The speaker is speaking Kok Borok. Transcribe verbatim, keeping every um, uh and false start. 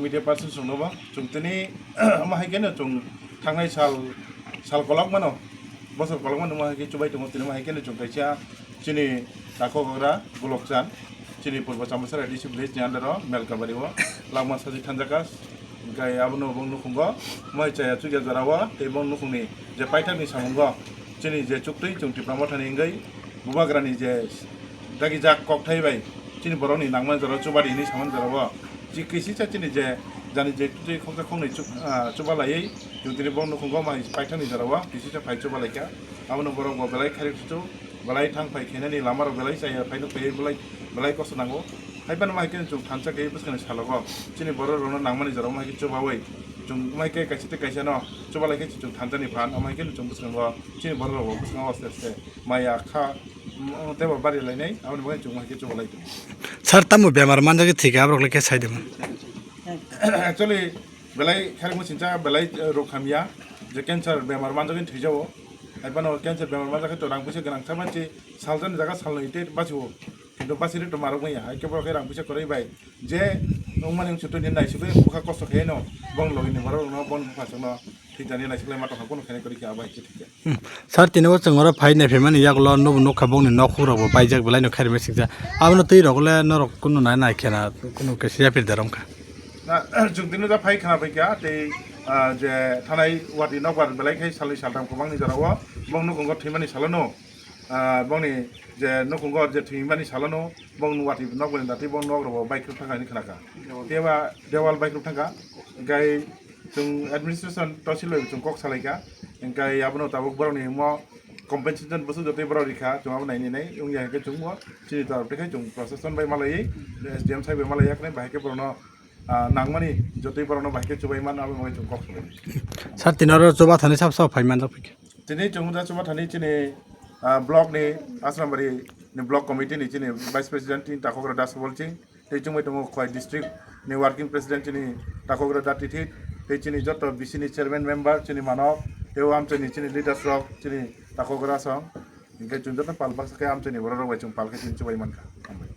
Media person chwngno bo chwng tini omo hai kheno chwng thangnai sal, sal kolok mano, bosor kolok mano omo hai khe chubai tongo, tini omo hai kheno chwng kaisa chini Takhokgra Golokchan, chini Purbo Chambaisara A D C village ni under o Melkabari o langma sachi thanjaka, hwnkhe abono bo nukhungo mai chaya chukya jora o tei bo nukhungni je paithakni samungo chini je chuktwi chwng Tipra Mothani wngwi Bubagrani je dagi jak kokthai bai chini borokni nangmani jora chubadi hinwi samani jora o chi kisisa chini je jani je twi khoksa khoknwi chu-, ah, chubalaiwi chwng tini bo nukhungo mai paithakni jora o kisisa phai chubalaikha. Abono borok bo belai khairok chuchu belai thang phai khainani lama rok belai chaya phai nuk phai belai belai kosto nango. Hai phano mai khe chwng thansa khe bwskangni salogo chini borok rokno nangmani jora o mai khe chubawi chwng mai khe kaisa tei kaisa no chubalaikhe chwng thansa ni phan o mai khe chwng bwskango chini borok rok bo bwskango aste aste maya kha. Tei bo bari lainai, aboni bagwi chwng hai khe chubalai tongo. Sir, tamo bemar manjak thik aborok le khe sai de man. Actually, belai khairokma sincha belai, eh, rok hamya je cancer bemar manjak thwijao. Hai phano cancer bemar manjak khe to rang puisa gwnang sa manchi saljani jaga salnwi tei bachio. Kintu bachiri to marok maya, hai khe borok khe rang puisa kwrwi bai je wngmani wngsuto ni naisugwi bwkha kosto khe no bong logi ni borok no bon bwkha songno thwijani naisulai ma tongkha, kono khainai kwrwi khe abo hai khe thikya. Hmm. Sir, tini o chwng oro phai nai phaimani yagulo nubo nukha bongni nok hukrok bo paijak belai no khairokma sikjak. Abono twi rok le norok kunu nai nai khena kunu khe siya phir darom kha. Na, chwng tini ja phai khana phaikha tei, ah, je thanai wati nokbar belai khai salnwi saltham kwbangni jora o bong nukhungo thwimani salono, ah, bongni je nukhungo je thwimani salono bong wati nokbarni dati bong nok rogo baikrok thangkha hinwi khnakha. Tei ba dewal baikrok thangkha. Hwnkhe chwng administration tosil bai chwng kok salaikha, hwnkhe abono tabuk borokni omo compensation bwswk jotoi borok rikha, chwng abo nainai nai wngya hwnkhe chwngbo chini torop tei khe chwng procession bai malaiwi S D M sai bai malaiya khe bahai khe borokno, ah, nangmani jotoi borokno bahai khe chubai man abo bai chwng kok salai. Sir, tini oro chuba thani sab sab phai manjak phikha. Tini chwng da chuba thani chini, ah, block ni Asrambari ni block committee ni chini vice president chini Takhokgra Das Bolching. Tei chwngbai tongo Khowai district ni working president chini Takhokgra Da Tithit, tei chini joto B C ni chairman member chini manok, tei o amchaini chini leaders rok chini Takhokgra song, hwnkhe chwng joto pal baksa khe amchaini borok rok bai chwng pal khe chini chubai mankha. Hambai.